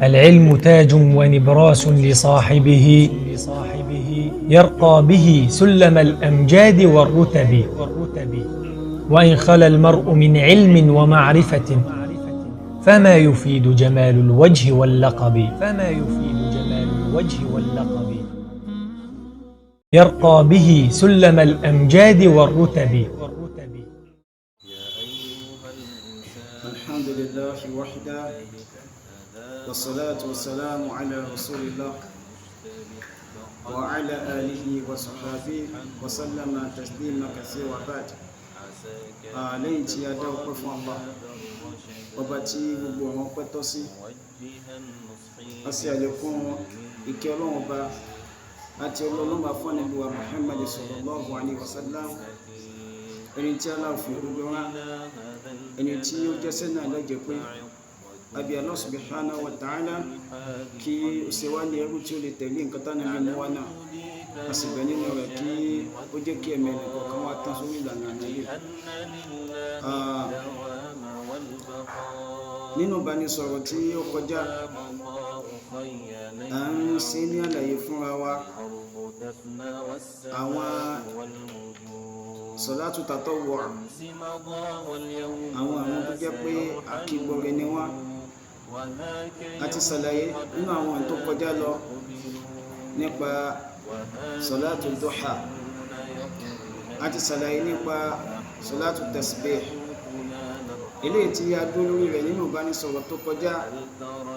العلم تاج ونبراس لصاحبه، يرقى به سلم الأمجاد والرتب. وإن خلا المرء من علم ومعرفة فما يفيد جمال الوجه واللقب. يرقى به سلم الأمجاد والرتب. الحمد لله وحده، والصلاة والسلام على رسول الله وعلى آله وصحبه وسلم تسليما كثيرا. بعد، lẹ́yìn tí a dá ọpẹ́ fún Allah, ọba tí gbogbo àwọn ọpẹ́ tọ́ sí, a sì àlékún ìkẹ́ Ọlọ́run ọba àti ọlọ́lọ́mà fún Ànábì wa Muhammad sallallahu alaihi wasallam, ẹni tí Allah fi òdodo rán, ẹni tí ó jẹ́sẹ́ náà lọ́jẹ́ pé àbí Allah subhanahu wa ta'ala kí ó ṣe wá ní ẹrú tí ó lè tẹ̀lé nǹkan tánàbí mú wá náà. A sì bẹ̀ nínú rẹ̀ kí ó jẹ́ kí ẹ̀mí ẹnì kọ̀ọ̀kan wá tán sórí ìlànà Ànábì. Nínú ìbánisọ̀rọ̀ tí ó kọjá, à ń ṣe ní àlàyé fúnra wa àwọn sọ̀látù tatawwu', àwọn tó jẹ́ pé àkígbọ̀rẹ̀ ni wọ́n. A ti ṣàlàyé nínú àwọn tó kọjá lọ nípa sọ̀látù duha, a ti ṣàlàyé nípa sọ̀látù tasbih. Eléyìí tí a dúró lórí rẹ̀ nínú ìbánisọ̀rọ̀ tó kọjá,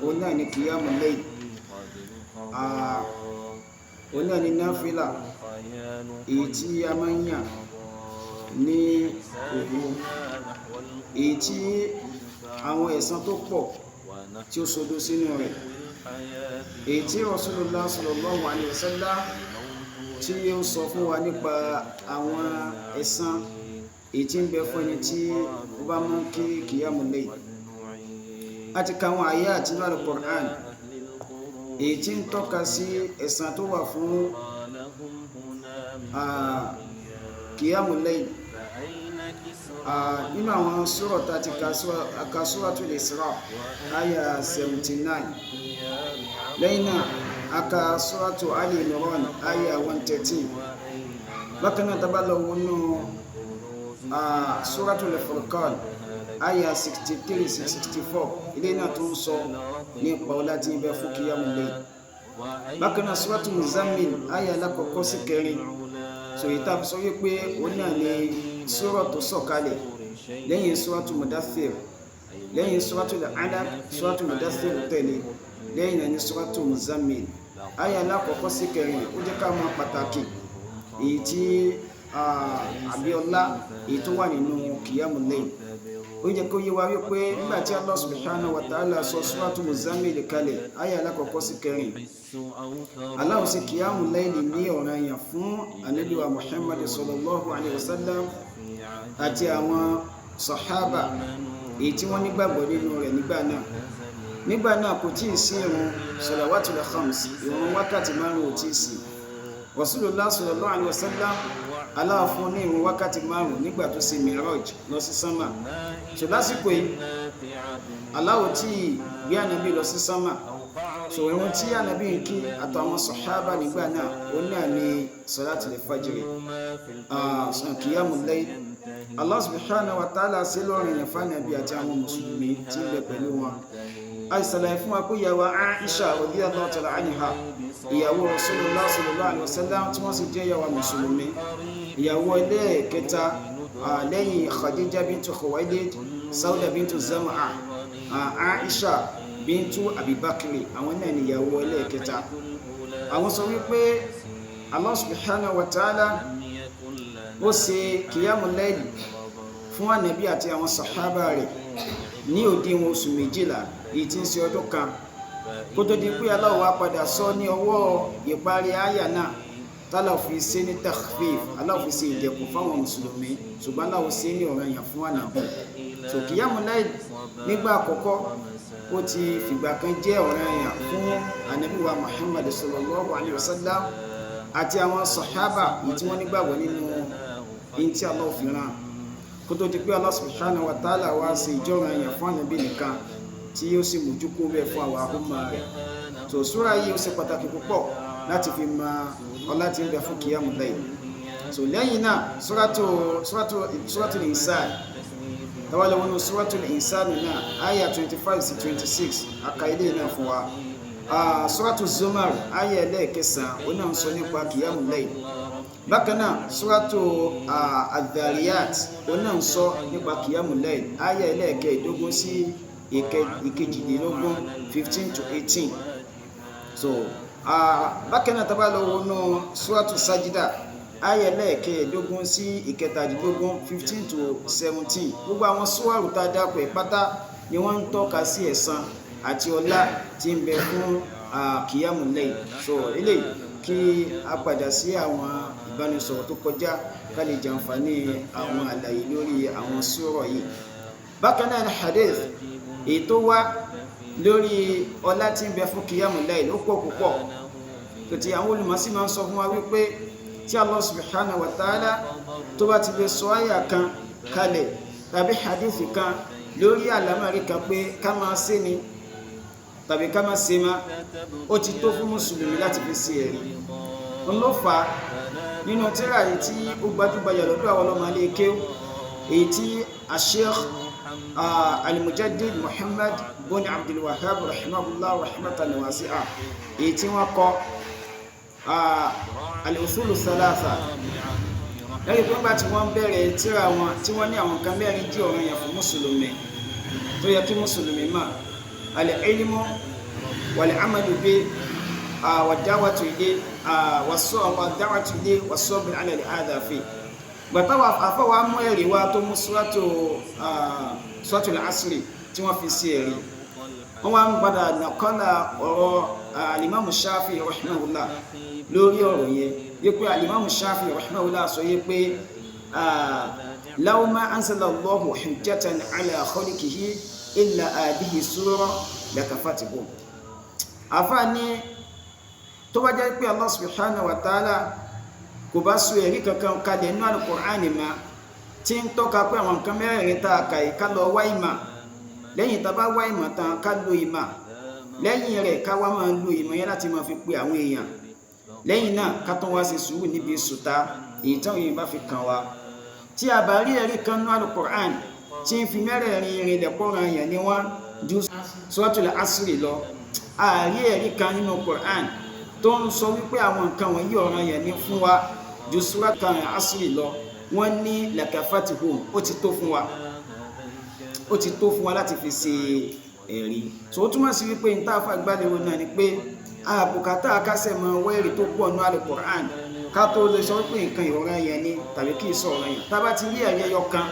òun náà ni kìyàmù layl, òun náà ni náfìlà èyí tí a máa ń yàn ní òru, èyí tí àwọn ẹ̀san tó pọ̀ tí ó sodo sínú rẹ̀, èyí tí Rasulullah sallallahu alaihi wasallam tí ó sọ fún wa nípa àwọn ẹ̀san èyí tí ń bẹ fún ẹni tí ó bá mú kí kìyàmù layl. A ti ka àwọn àyá àti inú Al-Qur'an èyí tí ń tọ́ka sí ẹ̀san tó wà fún kìyàmù layl. Nínú àwọn sura tá ti ka, Suratul Isra àyà 79. Lẹ́yìn náà, a ka Suratu Ali Imran àyà 113. Bákan náà, tá bá lọ wọnú Suratul Furqan àyà 63 sí 64, ilé náà tó ń sọ nípa ọlá tí ń bẹ fún kìyàmù layl. Bákan náà, Suratul Muzammil àyà alákọ̀ọ́kọ́ sí kẹrin. So èyí tá a fi sọ wípé òun náà ni sura tó sọ̀kalẹ̀ lẹ́yìn Suratul Mudaththir, lẹ́yìn Suratul Alaq, Suratul Mudaththir tẹ̀lé, lẹ́yìn náà ni Suratul Muzammil àyà alákọ̀ọ́kọ́ sí kẹrin. Ó jẹ́ ká mọ̀ pàtàkì èyí tí àbíọlá èyí tó wà nínú kìyàmù layl. Ó jẹ́ kó yé wa wípé nígbà tí Allah subhanahu wa ta'ala sọ Suratul Muzammil kalẹ̀, àyà alákọ̀ọ́kọ́ sí kẹrin, Allah ṣe kìyàmù layl ní ọ̀ranyàn fún Ànábì wa Muhammad sallallahu alayhi wa sallam àti àwọn sàhábà èyí tí wọ́n nígbàgbọ́ nínú rẹ̀ nígbà náà. Nígbà náà, kò tí ì sí ìrun salawatul khams, ìrun wákàtí 5 ò tí ì sí. Rasulullah sallallahu alaihi wasallam, Allah fún ní ìrun wákàtí 5 nígbà tó ṣe miraj lọ sí sánmà. So lásìkò yìí, Allah ò tí ì gbé Ànábì lọ sí sánmà. So ìrun tí Ànábì ń kí àtàwọn sàhábà nígbà náà, òun náà ni salatul fajri, qiyamul layl. Allah subhanahu wa ta'ala sí lọ́rin yẹn fánàbí àti àwọn mùsùlùmí tí ń bẹ pẹ̀lú wọn. Àìsàlàyé fún wa pé ìyàwó Aisha radiyallahu ta'ala anha, ìyàwó Rasulullah sallallahu alaihi wasallam, tí wọ́n sì jẹ́ ìyàwó mùsùlùmí, ìyàwó ẹlẹ́ẹ̀kẹta lẹ́yìn Khadija bintu Khuwailid, Sauda bintu Zam'a, Aisha bintu Abibakri, àwọn náà ni ìyàwó ẹlẹ́ẹ̀kẹta. Àwọn sọ wípé Allah subhanahu wa ta'ala ó ṣe kìyàmù layl fún Ànábì àti àwọn sàhábà rẹ̀ ní òdiwọ̀n oṣù 12, èyí tí ń ṣe ọdún kan, kó tó di pé Allah wá padà sọ ní ọwọ́ ìparí àyà náà tálà fi ṣe ní takhfif. Allah fi ṣe ìdẹ̀kùn fáwọn mùsùlùmí, ṣùgbọ́n Allah ṣe ní ọ̀ranyàn fún Ànábì. So kìyàmù layl nígbà àkọ́kọ́, ó ti fìgbà kan jẹ́ ọ̀ranyàn fún Ànábì wa Muhammad sallallahu alayhi wa sallam àti àwọn sàhábà èyí tí wọ́n nígbàgbọ́ nínú in tí Allah fi rán, kó tó di pé Allah subhanahu wa ta'ala wá ṣe ìjọ́ranyàn fún Ànábì nìkan. tí ó sì mójú kó bẹ́ẹ̀ fún àwọn ahọ́mọ rẹ̀. So súra yìí ó ṣe pàtàkì púpọ̀ láti fi mọ ọlá tí ń bẹ fún kíyàmù layl. So lẹ́yìn náà Suratul Insan, tawalẹ̀ wọnú Suratul Insan náà àyà 25 sí 26 aka ilé náà fún wa. Suratu Zumar àyà ẹlẹ́ẹ̀kẹsàn-án ó náà ń sọ nípa kíyàmù layl. Bákan náà Suratu Adh-Dhariyat ó náà ń sọ nípa kíyàmù layl àyà ẹlẹ́ẹ̀kẹẹ̀dógún sí ìkejìdínlógún 15 to 18. So bákan náà tá bá lọ wọnú Suratu Sajida àyà ẹlẹ́ẹ̀kẹẹ̀dógún sí ìkẹtàdínlógún 15 to 17. Gbogbo àwọn súwárù tá a dápọ̀ ẹ̀ pátá ni wọ́n ń tọ́ka sí ẹ̀san àti ọlá tí ń bẹ fún kíyàmù layl. So eléyìí kí a padà sí àwọn ìbánisọ̀rọ̀ tó kọjá ká lè jàǹfààní àwọn àlàyé lórí àwọn súrọ̀ yìí. Bákan náà ni hadith èyí tó wá lórí ọlá tí ń bẹ fún kíyàmù layl ó pọ̀ púpọ̀. Tòtí àwọn olùmọ̀sí máa ń sọ fún wa wípé tí Allah subhanahu wa ta'ala tó bá ti lè sọ àyà kan kalẹ̀ tàbí hadith kan lórí àlámọ̀rí kan pé ká máa ṣe ni tàbí ká máa ṣe má, ó ti tó fún mùsùlùmí láti fi ṣe ẹ̀rí. N ló fà á nínú tírà yìí tí ó gbajúgbajà lọ́dọ̀ àwọn ọlọ́mọ ilé kéwú, èyí tí Sheikh Al-Mujaddid Muhammad bin Abdul Wahhab rahimahullah rahmatan wasi'a, èyí tí wọ́n kọ Al-Usulu Thalatha. Lẹ́yìn pé nígbà tí wọ́n bẹ̀rẹ̀ tírà wọn tí wọ́n ní àwọn nǹkan mẹ́rin jẹ́ ọ̀ranyàn fún mùsùlùmí tó yẹ kí mùsùlùmí mọ̀: al-ilmu wal-amalu bi wad-da'watu ilayhi wad-da'watu ilayhi was-sabru 'ala al-adha fi. Gbàtà wà àfọwà mú ẹ̀rí wá tó mú Suratul Asri tí wọ́n fi sí ẹ̀rí, wọ́n wá ń padà nàkọ́là ọ̀rọ̀ alimamu Shafi rahimahullah lórí ọ̀rọ̀ yẹn, yẹ pé alimamu Shafi rahimahullah sọ yẹ pé law ma anzala Allahu hujjatan ala khalqihi illa hadhihi sura lakafatuhum. Àfáà ní tó bá jẹ́ pé Allah subhanahu wa ta'ala kò bá sọ ẹ̀rí kankan kalẹ̀ nínú Al-Qur'ani ma tí ń tọ́ka pé àwọn nǹkan mẹ́rẹ̀ẹ̀rin tá a kà yìí, ká lọ wá ìmọ̀, lẹ́yìn tá a bá wá ìmọ̀ tán ká lo ìmọ̀, lẹ́yìn rẹ̀ ká wá máa lo ìmọ̀ yẹn láti máa fi pe àwọn èèyàn, lẹ́yìn náà ká tún wá ṣe sùúrù níbi sùtá èyí táwọn èèyàn bá fi kàn wá. Tí a bá rí ẹ̀rí kan nínú Al-Qur'an tí ń fi mẹ́rẹ̀ẹ̀rin rinlẹ̀ pọ́nra yẹn ni wọ́n ju Suratul Asri lọ, a rí ẹ̀rí kan nínú Qur'an tó ń sọ wípé àwọn nǹkan wọ̀nyí ọ̀ràn yẹn ni fún wa ju Suratul Asri lọ, wọ́n ní lakafatihum, ó ti tó fún wa, ó ti tó fún wa láti fi ṣe ẹ̀rí. So ó túmọ̀ sí wípé ní táàfà gbàlérò náà ni pé àbùkátà akásẹ̀ mọ wẹ́ẹ̀rí tó pọ̀ nínú Al-Qur'an ká tó lè sọ wípé nǹkan ìrọ̀ràn yẹn ni tàbí kì í sọ ọ̀ràn yẹn. Tá bá ti rí ẹ̀rí ẹyọ kan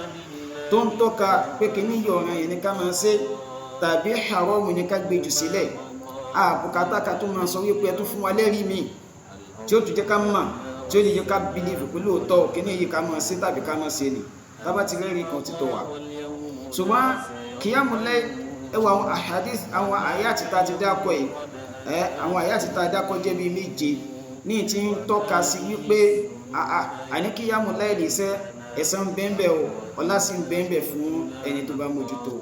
tó ń tọ́ka pé kíní yìí ọ̀ràn yẹn ni ká máa ṣe tàbí haramu ni ká gbé jù sílẹ̀, àbùkátà ká tó máa sọ wípé ẹ tún fún wa lẹ́rìí mi tí ó tún jẹ́ ká mọ̀, tí ó lè jẹ́ ká bílíìfù pé lóòótọ́ kíní yìí ká máa ṣe tàbí ká máa ṣe ni. Tá bá ti rẹ́rìí kan ti tó wa. Ṣùgbọ́n kíyàmù layl, ẹwà àwọn àhàdís, àwọn àyà tí ta ti dákọ̀ yìí, àwọn àyà tí ta dákọ̀ jẹ́ bíi méje ní ti ń tọ́ka sí wípé àní kíyàmù layl iṣẹ́ ẹ̀san ń bẹ́ńbẹ́ o, ọlá sì ń bẹ́ńbẹ́ fún ẹni tó bá mójútó.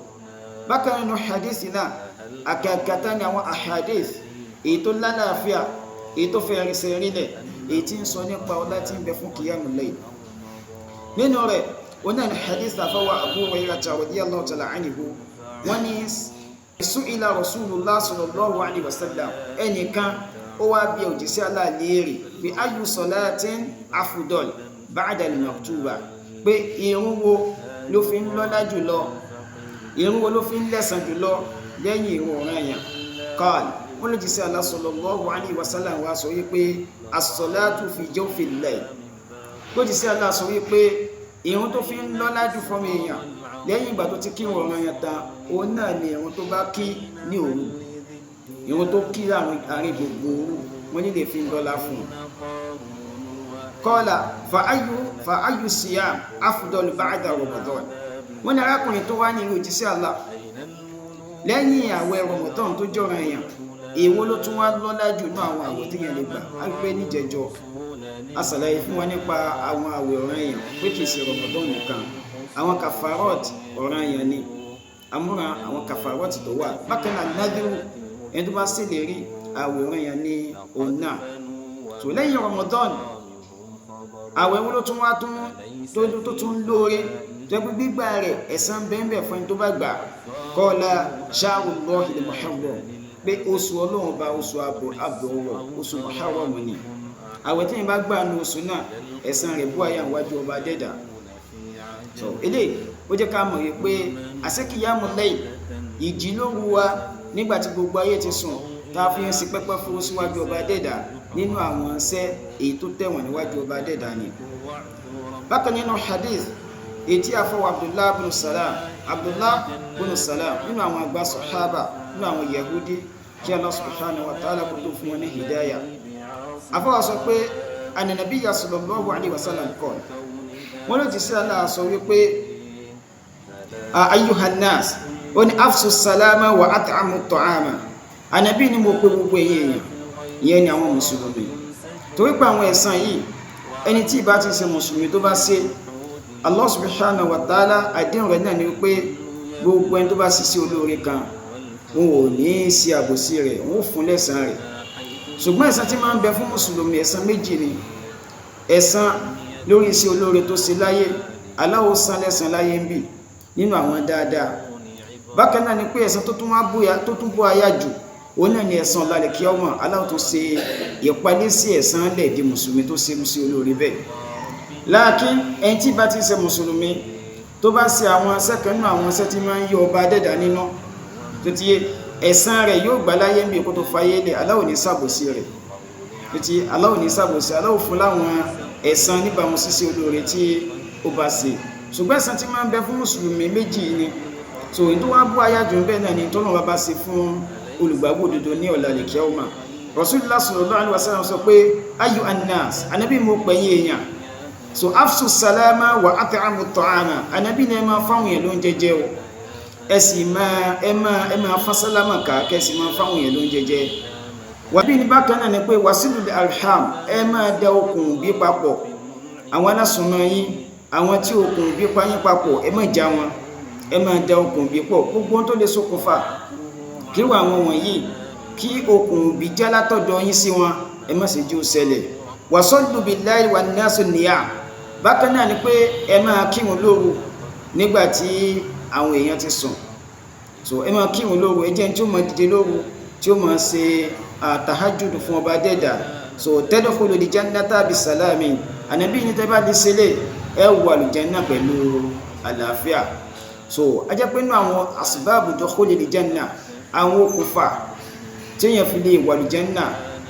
Bákan nínú hadith náà, àkàkàtà ni àwọn àhàdís èyí tó lálàáfíà, èyí tó fẹ́ rinṣẹ́ rinlẹ̀, èyí tí ń sọ nípa ọlá tí ń bẹ fún kíyàmù layl. Nínú rẹ̀ oní àni hadith àfọwọ́ Abu Hurairah radiyallahu ta'ala anhu, wọ́n ní su'ila Rasulullah sallallahu alaihi wasallam, ẹnìkan ó wá bi òjíṣẹ́ Allah léèrè pé ayu salatin afdal ba'da al-maktuba, pé ìrun wo ló fi ń lọ́lá jùlọ, ìrun wo ló fi ń lẹ́san jùlọ lẹ́yìn ìrun ọ̀ranyàn. Qal, wọ́n ló jíṣẹ́ Allah sallallahu alaihi wasallam wá sọ wípé as-salatu fi jawfil layl, ló jíṣẹ́ Allah sọ wípé ìrun tó fi ń lọ́lá jù fọ́mọ èèyàn lẹ́yìn ìgbà tó ti kí ìrun ọ̀ranyàn tán, òun náà ni ìrun tó bá kí ní òru, ìrun tó kí àárín gbogbo òru, wọ́n ní lè fi ń lọ́lá fún un. Qala fa ayyu siyam afdal ba'da Ramadan, wọ́n ní arákùnrin tó wá ní ìlú òjíṣẹ́ Allah lẹ́yìn àwẹ̀ Ramadan tó jọra èèyàn, èwo ló tún wá lọ́lá jù ní àwọn àwẹ̀ tí yẹn lè gbà? Á gbé níjẹjọ a ṣàlàyé fún wa nípa àwọn àwẹ̀ ọ̀ranyàn pé kìí ṣe Ramadan nìkan, àwọn kafarot ọ̀ranyàn ni, Amúra àwọn kàfàrọ́ọ̀tì tó wà. Bákan náà nádìrú, ẹni tó bá ṣèlérí àwẹ̀ ọ̀ranyàn ní òun náà. Tó lẹ́yìn Ramadan, àwẹ̀ wo ló tún wá tó tún lóore tó pé gbígbà rẹ̀ ẹ̀san bẹ́ẹ̀ fún ẹni tó bá gbà? Qala shahrullahil muharram, pé oṣù Ọlọ́run bá oṣù àbọ̀wọ̀, oṣù muharram ni. Àwẹ̀ tí yẹn bá gbà ní oṣù náà, ẹ̀san rẹ̀ bú àyà wájú ọba dẹ́dà. So eléyìí ó jẹ́ ká mọ̀ wípé àṣekìyàmù lẹ́yìn ìjì lóru wa nígbà tí gbogbo ayé ti sùn, tá a fi ń sin pẹ́pẹ́ fún síwájú ọba dẹ́dà, nínú àwọn iṣẹ́ èyí tó tẹ̀wọ̀n níwájú ọba dẹ́dà ni. Bákan nínú hadith èyí tí a fọwọ́ Abdullah bin Salam, Abdullah bin Salam nínú àwọn àgbà sọ̀hábà nínú àwọn Yahudi, kí Allah subhanahu wa ta'ala kó tó fún wọn ní hidaya. Afọwọ́ sọ pé an-nabiyya sallallahu alayhi wa sallam qala, wọ́n ló ti sí Allah sọ wípé ayyuhan nas, ó ní afsu salama wa at'amu ta'ama. Ànábì ni mo pe gbogbo ẹ̀yin èèyàn, ìyẹn ni àwọn mùsùlùmí, torí pé àwọn ẹ̀san yìí ẹni tí ìbá ti ṣe mùsùlùmí tó bá ṣe, Allah subhanahu wa ta'ala àdéhùn rẹ̀ náà ni wípé gbogbo ẹni tó bá ṣiṣẹ́ olóore kan, wọn ò ní í ṣe àbòsí rẹ̀, wọn ò fún lẹ́san rẹ̀. Ṣùgbọ́n ẹ̀san tí máa ń bẹ fún mùsùlùmí ẹ̀san méjì ni. Ẹ̀san lórí iṣẹ́ olóore tó ṣe láyé, Allah ó san lẹ́san láyé ń bì nínú àwọn dáadáa. Bákan náà ni pé ẹ̀san tó tún wá bóyá tó tún bó aya jù, òun náà ni ẹ̀san ọ̀la kí ọmọ Allah tó ṣe ìpalẹ́ sí ẹ̀san lẹ̀ di mùsùlùmí tó ṣe sí olóore bẹ́ẹ̀. Láàkín ẹni tí bá ti ṣe mùsùlùmí tó bá ṣe àwọn iṣẹ́ kan nínú àwọn iṣẹ́ tí máa ń yọ ọba dẹ́dà nínú, tó ti yé, ẹ̀san rẹ̀ yóò gbà láyé ń bí kó tó fayé lẹ̀, Allah ò ní ṣàbòsí rẹ̀. Tó ti Allah ò ní ṣàbòsí, Allah ò fún láwọn ẹ̀san níbàámu ṣíṣe olóore tí ó bá ṣe. Ṣùgbọ́n ẹ̀san tí máa ń bẹ fún mùsùlùmí méjì ni. So èyí tó wá bú aya jù bẹ́ẹ̀ náà ni tọ́lọ́run bá ṣe fún olùgbàgbọ́ òdodo ní ọ̀la lè kí ọmọ. Rasulullah sallallahu alaihi wasallam sọ pé ayu annas, Ànábì mo pè yín èèyàn. So afsu salama wa at'amu ta'ama, Ànábì ni ẹ máa fáwọn èèyàn lóúnjẹ jẹ o, ẹ sì máa ẹ máa ẹ máa fọ́n sálámà ká, kẹ́ sì máa fáwọn èèyàn lóúnjẹ jẹ. Wàbí ní bákan náà ni pé wasilul arham, ẹ máa da okùn bí papọ̀, àwọn alásùnmọ́ yín, àwọn tí okùn bí pa yín papọ̀, ẹ má já wọn, ẹ máa da okùn bí pọ̀. Gbogbo ohun tó lè ṣokùnfà kí wà àwọn wọ̀nyí kí okùn bí já látọ̀dọ̀ yín sí wọn, ẹ má ṣe jẹ́ ó ṣẹlẹ̀. Wasallu billahi wan nasu niyam, bákan náà ni pé ẹ máa kírun lóru nígbà tí àwọn èèyàn ti sùn. So ẹ máa kírun lóru, ẹ jẹ́ tí ó máa dìde lóru, tí ó máa ṣe àtàhájùdù fún ọba dẹ́dà. So tadkhulul jannata bisalamin, Ànábì ní tẹ́ bá di sílẹ̀ ẹ wọ àlùjánnà pẹ̀lú àlàáfíà. So a jẹ́ pé nínú àwọn asbabu dukhulil janna, àwọn okùnfà tí èèyàn fi lè wọ àlùjánnà,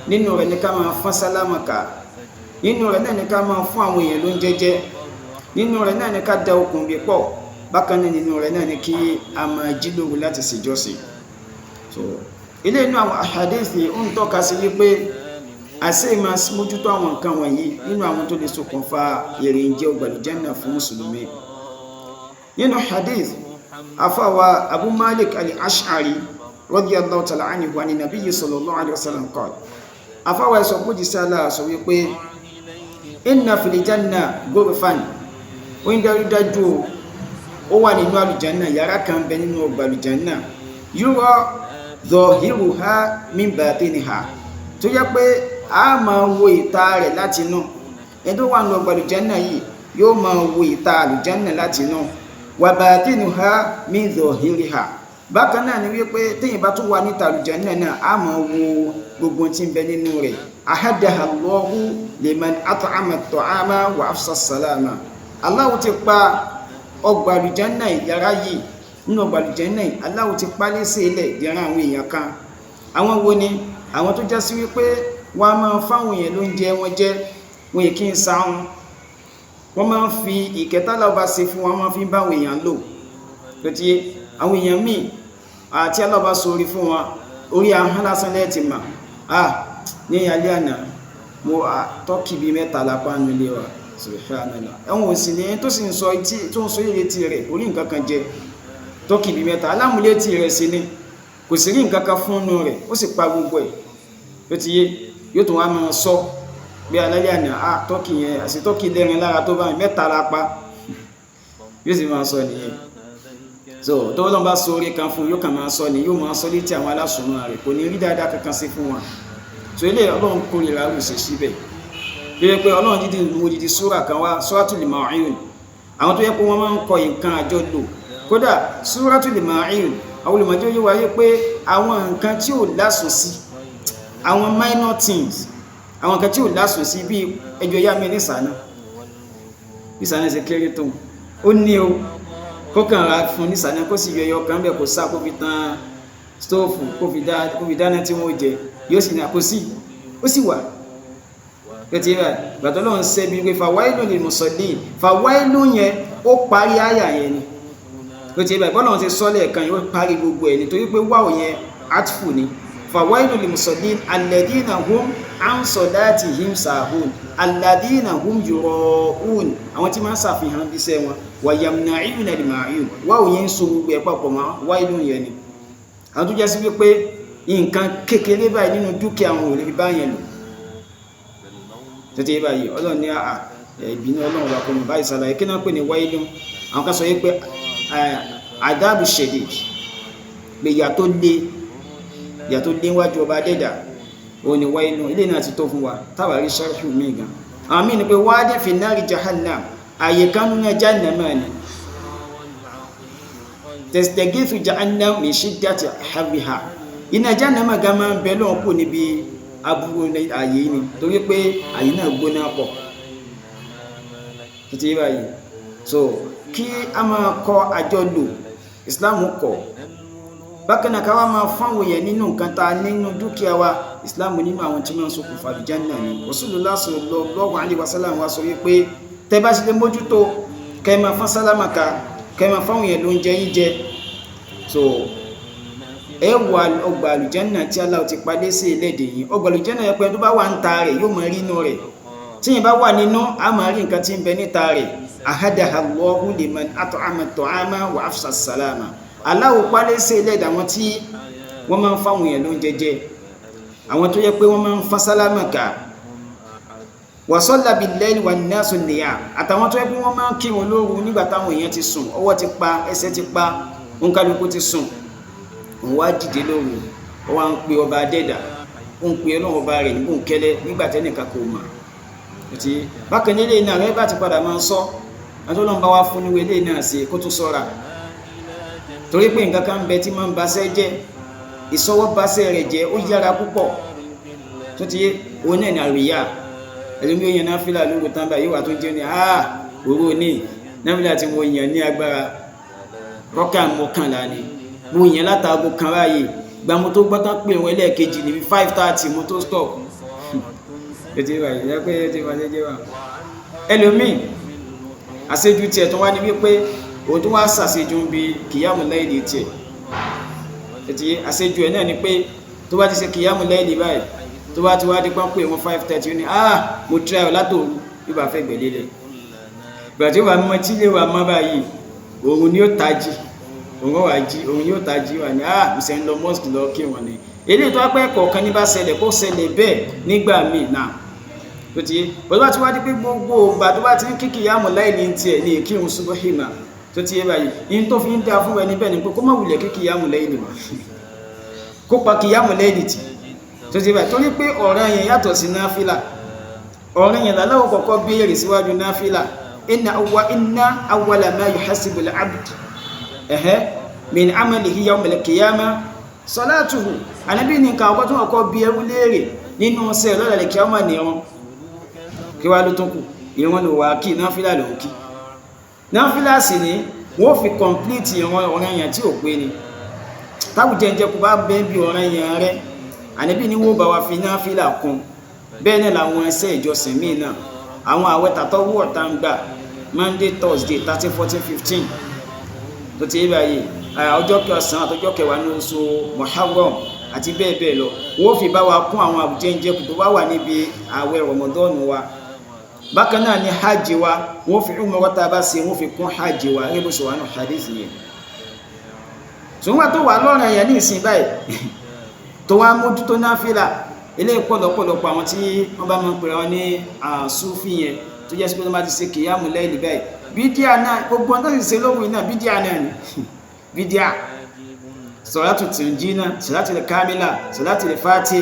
nínú rẹ̀ ní ká máa fọ́n sálámà ká, nínú rẹ̀ náà ní ká máa fún àwọn èèyàn lóúnjẹ jẹ, nínú rẹ̀ náà ní ká da okùn bí pọ̀, bákan náà nínú rẹ̀ náà ní kí a máa jí lóru láti ṣèjọsìn. So ilé inú àwọn àhàdíìsì ó ń tọ́ka sí wípé àṣẹ máa mójútó àwọn nǹkan wọ̀nyí nínú àwọn tó lè ṣokùnfà èrè ń jẹ́ ọgbàlùjánnà fún mùsùlùmí. Nínú hadith afáwa Abu Malik al-Ash'ari radiyallahu ta'ala anhu wa ni nabiyyi sallallahu alayhi wa sallam qala, afáwa ẹ̀sọ́ kó jísẹ́ Allah sọ wípé inna fil janna ghurfan, ó ń dájúdájú ó wà nínú àlùjánnà, yàrá kan bẹ nínú ọgbà àlùjánnà, yura dhahiruha min batiniha, tó jẹ́ pé a máa wo ìta rẹ̀ láti inú. Ẹni tó wà nínú ọgbà àlùjánnà yìí yóò máa wo ìta àlùjánnà láti inú. Wa batinuha min dhahiriha, bákan náà ni wípé téèyàn bá tún wà níta àlùjánnà náà, a máa wo gbogbo tí ń bẹ nínú rẹ̀. Ahadaha Allahu liman at'ama at-ta'ama wa afsa as-salama, Allah ti pa ọgbà àlùjánnà yàrá yìí nínú ọgbà àlùjánnà yìí, Allah ti pa lẹ́sẹ̀ ilẹ̀ dìran àwọn èèyàn kan. Àwọn wo ni? Àwọn tó já sí wípé wọ́n á máa fáwọn èèyàn lóúnjẹ wọn jẹ, wọn yìí kí n sáhun, wọ́n máa ń fi ìkẹtàlá ọba ṣe fún wọn, máa fi ń báwọn èèyàn lò. Tó ti àwọn èèyàn míì àti aláọba sórí fún wọn, orí ahọ́n lásán lẹ́ẹ̀tì mà á ní alẹ́ àná mo tọ́kì bíi mẹ́ta lápá nu ilé wa, subhanallah. Ẹ̀wọ̀n òsì ni ẹni tó sì ń sọ etí tó ń sọ ìrètí rẹ̀ orí nǹkan kan jẹ, tọ́kì bíi mẹ́ta alámúlétì rẹ̀ sí ni kò sí rí nǹkan kan fún inú rẹ̀, ó sì pa gbogbo ẹ̀. Tó ti yé, yóò tún wá máa sọ bí alẹ́ àná a tọ́kì yẹn àti tọ́kì lẹ́rin lára tó bá mẹ́ta lápá, yóò sì máa sọ nìyẹn. So tó lọ́n bá so orí kan fún yóò kàn máa sọ ni, yóò máa sọ létí àwọn alásùnmọ́ rẹ̀, kò ní rí dáadáa kankan sí fún wọn. So ilé Ọlọ́run kórìíra rò ṣe síbẹ̀ tó yẹ pé Ọlọ́run dídì mú dídì súrà kan wá, Suratul Ma'un, àwọn tó yẹ pé wọ́n máa ń kọ nǹkan àjọ lò. Kódà Suratul Ma'un, àwọn olùmọ̀jọ́ yóò wáyé pé àwọn nǹkan tí ò lásùn sí, àwọn minor things, àwọn nǹkan tí ò lásùn sí bíi ẹjọ́ yá mi ní sànà, bí sànà ṣe kéré tó ó ní o, kó kàn ra fún ní sànà kó sì yọ ẹyọ kan bẹ́ẹ̀, kó sá kó fi tan stóòfù, kó fi dáná tí wọ́n jẹ, yóò sì ní àkósí ó sì wà pẹ̀tì rẹ̀. Gbàtọ́ lọ́n sẹ́bi pé fàwáìlú lil musallin, fàwáìlú yẹn ó parí àyà yẹn ni. Pẹ̀tì rẹ̀ bọ́lá ti sọ́lẹ̀ kan yóò parí gbogbo ẹ̀ nítorí pé wáwò yẹn atfu ni. Fàwáìlú lil musallin alladhina hum an salatihim sahun alladhina hum yura'un, àwọn tí máa ń ṣàfihàn bí iṣẹ́ wọn, wa yamna'una al ma'un, wáwò yẹn ń so gbogbo ẹ̀ papọ̀ mọ́ wáìlú yẹn ni. Àwọn tó jẹ́ sí wípé nǹkan kékeré báyìí nínú dúkìá wọn ò lè fi bá yẹn lò tètè báyìí. Ọlọ́run ní àà ìbínú Ọlọ́run wà kọ́mọ báyìí. Sàlàyé kí náà pè ní wáìlú. Àwọn kan sọ yìí pé àdáàbù ṣẹ̀dẹ̀ pé ìyà tó lé, ìyà tó lé wájú ọba dẹ́dà òun ni wáìlú. Ilé náà ti tó fún wa táwa rí sharhu míì gan. Àwọn míì ni pé wáádé fi nari jahannam, àyè kan nínú jahannam ni tẹ̀sítẹ̀gẹ́fù jahannam min shiddati harriha, iná jahannam gan máa ń bẹ lọ́wọ́ kù níbi aburú ààyè ni, torí pé ààyè náà gbóná pọ̀ títí báyìí. So kí a máa kọ àjọ lò, Islam kọ. Bákan náà ká wá máa fáwọn èèyàn nínú nǹkan ta nínú dúkìá wa, Islam nínú àwọn tí wọ́n ń ṣokùnfà àlùjánnà ni. Rasulullah sallallahu alaihi wasallam wa sọ wípé tẹ́ bá ṣe lè mójútó kẹ́ máa fọ́n sálámà ká, kẹ́ máa fáwọn èèyàn lóúnjẹ yín jẹ, so ẹ wà ọgbà àlùjánnà tí Allah ti palẹ̀ sí ẹlẹ́dẹ̀ yìí. Ọgbà àlùjánnà yẹn pé tó bá wà ń ta rẹ̀ yóò máa rí inú rẹ̀, tí yẹn bá wà nínú a máa rí nǹkan tí ń bẹ níta rẹ̀. Ahadaha Allahu liman at'ama at'ama wa afsha salama, Allah palẹ̀ sí ẹlẹ́dẹ̀ àwọn tí wọ́n máa ń fáwọn èèyàn lóúnjẹ jẹ, àwọn tó yẹ pé wọ́n máa ń fa sálámà ká, wa salla bil-layli wan-nasu niyam, àtàwọn tó yẹ pé wọ́n máa ń kírun lóru nígbà táwọn èèyàn ti sùn, ọwọ́ ti pa, ẹsẹ̀ ti pa, òǹkálukú ti sùn, òun wá dìde lóru, ó wá ń pe ọba adẹ́dà, ó ń pe Ọlọ́run ọba rẹ̀ nígbò kẹ́lẹ́ nígbà tẹ́nìkan kò mọ̀. Àti bákan ní eléyìí náà rẹ bá ti padà máa ń sọ, àti Ọlọ́run bá wá fún níwèé eléyìí náà ṣe kó tún sọ́ra, torí pé nǹkan kan ń bẹ tí máa ń baṣẹ́ jẹ́, ìsọwọ́ baṣẹ́ rẹ̀ jẹ́ ó yára púpọ̀ tó ti yé, òun náà ní àríyá. Ẹlòmí ó yan náfìlà lóru tán báyìí, wà tó jẹ́ ní òru ní náfìlà tí mo yàn ní agbára rọ́kà mọ́kànlá ni mo yàn látàgò kan báyìí, gba mo tó gbọ́tán pé wọn ẹlẹ́ẹ̀kejì níbi 5:30 mo tó stop. Ètò ìwà ìyá pé ètò ìwà jẹjẹ wà. Ẹlòmíì àṣejù tiẹ̀ tó wá ní wípé òun tó wá ṣàṣejù ń bi kìyàmù láìlì tiẹ̀. Ètò àṣejù ẹ̀ náà ni pé tó bá ti ṣe kìyàmù láìlì báyìí, tó bá ti wá di pọ́n pé wọn 5:30 ní mo try ọ látòru, yóò bá fẹ́ gbẹ̀lélẹ̀. Ìgbà tí ó bá mọ tí lè wà mọ́ báyìí, òun ni ó tají, òun wà jí, òun yóò tají wà ní mo ṣe ń lọ mosque lọ kí wọn ni. Eléyìí tó wá pẹ́ kọ̀ọ̀kan ní bá ṣẹlẹ̀ kó ṣẹlẹ̀ bẹ́ẹ̀ nígbà míì náà tó ti yé. Bọ́dọ̀ bá ti wá di pé gbogbo ìgbà tó bá ti ń kíkì yá mọ̀ láìní tiẹ̀ ní ìkírun subuhi mà tó ti yé báyìí, ní tó fi ń dáa fún ẹni bẹ́ẹ̀ ni pé kó má wulẹ̀ kíkì yá mọ̀ láìní mà, kó pa kì yá mọ̀ láìní tì tó ti yé báyìí, torí pé ọ̀ràn yẹn yàtọ̀ sí náfìlà. Ọ̀ràn yẹn làláwọ̀ kọ̀ọ̀kọ́ béèrè síwájú náfìlà. Inna awwala ma yuhasibu al-abd min amalihi yawm al-qiyamah salatuhu. Ànábì ní nǹkan àkọ́kọ́ tí wọ́n kọ́ bi ẹrú léèrè nínú iṣẹ́ lọ́la lè kí ọmọ nìran, kí wá ló tún kù, ìran ló wà kí náfìlà ló ń kí. Náfìlà sì ni wọ́n fi kọ̀m̀plìtì ìran ọ̀ràn yẹn tí ò pé ni. Táwùjẹ ń jẹ́ kó bá bẹ́ẹ̀ bí ọ̀ràn yẹn rẹ, Ànábì ní wọ́n bá wa fi náfìlà kún. Bẹ́ẹ̀ náà làwọn ẹsẹ̀ ìjọsìn míì náà, àwọn àwẹ̀ tàtọ́wọ́ ọ̀tá ń gbà Monday, Thursday, 13, 14, 15 tó ti yé báyìí, ọjọ́ kẹsàn-án àtọjọ́ kẹwàá ní oṣù Muharram àti bẹ́ẹ̀ bẹ́ẹ̀ lọ, wọ́n fi bá wa kún àwọn àbújẹ́njẹ́kù tó bá wà níbi àwẹ̀ Ramadan wa. Bákan náà ni hajj wa, wọ́n fi umrah tá a bá ṣe, wọ́n fi kún hajj wa gẹ́gẹ́ bó ṣe wà nù hadith yẹn. Ṣùgbọ́n tó wà lọ́rùn yẹn ní ìsìn báyìí tó wá mójútó náfìlà, eléyìí pọ̀lọpọ̀lọpọ̀ àwọn tí wọ́n bá máa ń pera wọn ní àsúfì yẹn tó jẹ́ sí pé wọ́n bá ti ṣe kìyàmù láìlì báyìí, bídíà náà gbogbo wọn tó sì ṣe lóhùn náà bídíà náà ni. Bídíà, sọ̀látù tìǹjìnà, sọ̀látù lè kámílà, sọ̀látù lè fàtì,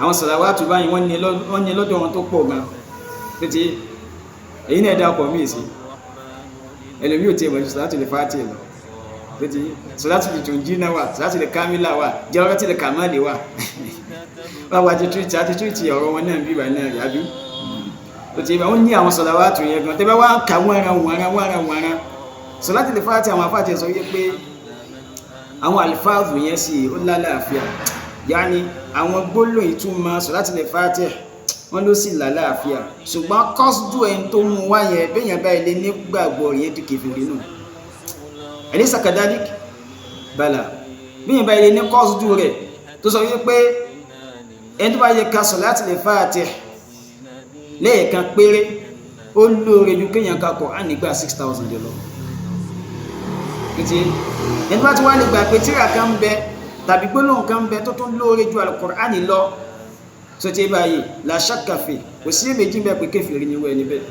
àwọn sọ̀làwátù báyìí wọ́n ní lọ́dọ̀ wọn tó pọ̀ gan. Títí èyí náà dá ọkọ̀ míì sí, ẹlòmíì ò tiẹ̀ mọ̀ ju sọ̀látù lè fàtì lọ. Títí sọ̀látù lè tìǹjìnà wà, sọ̀látù lè kámílà wà, jẹ́wọ́rẹ́tì lè kàmáàlì wà. Báwo àti túwìtì àti túwìtì ọ̀rọ̀ wọn náà bíbà náà rí àbí? Títí wọ́n ní àwọn sọ̀làwátù yẹn gan, tẹ́ bá wá ń kà wọ́nran wọ́nran wọ́nran wọ́nran. Sọ̀látù lè fàtì àwọn afáàtì sọ yé pé àwọn alifáàfù yẹn sì ó lálàáfíà, yaani àwọn gbólóhùn ìtumọ̀ sọ̀láàtì lè fàtẹ̀ wọ́n ló sì lálàáfíà, ṣùgbọ́n kọ́sùdù ẹni tó mú wá yẹn bẹ́yẹn báyìí lé nígbàgbọ́ yẹn di kèfèrí nù. Ẹ̀lẹ́sà kàdálík bàlà bẹ́yẹn báyìí lé ní kọ́sùdù rẹ̀ tó sọ wípé ẹni tó bá yẹ ka sọ̀láàtì lè fàtẹ̀ lẹ́ẹ̀kan péré ó lóore ju kéèyàn ka Kùránì nígbà 6,000 lọ. Ẹni bá ti wá lè gbà pé tíra kan ń bẹ tàbí gbólóhùn kan ń bẹ tó tún lóore ju Al-Qur'ani lọ, tó ti báyìí la shakka fi, kò sí èméjì ń bẹ pé kèfèrí ni wọ́n ẹni bẹ́ẹ̀.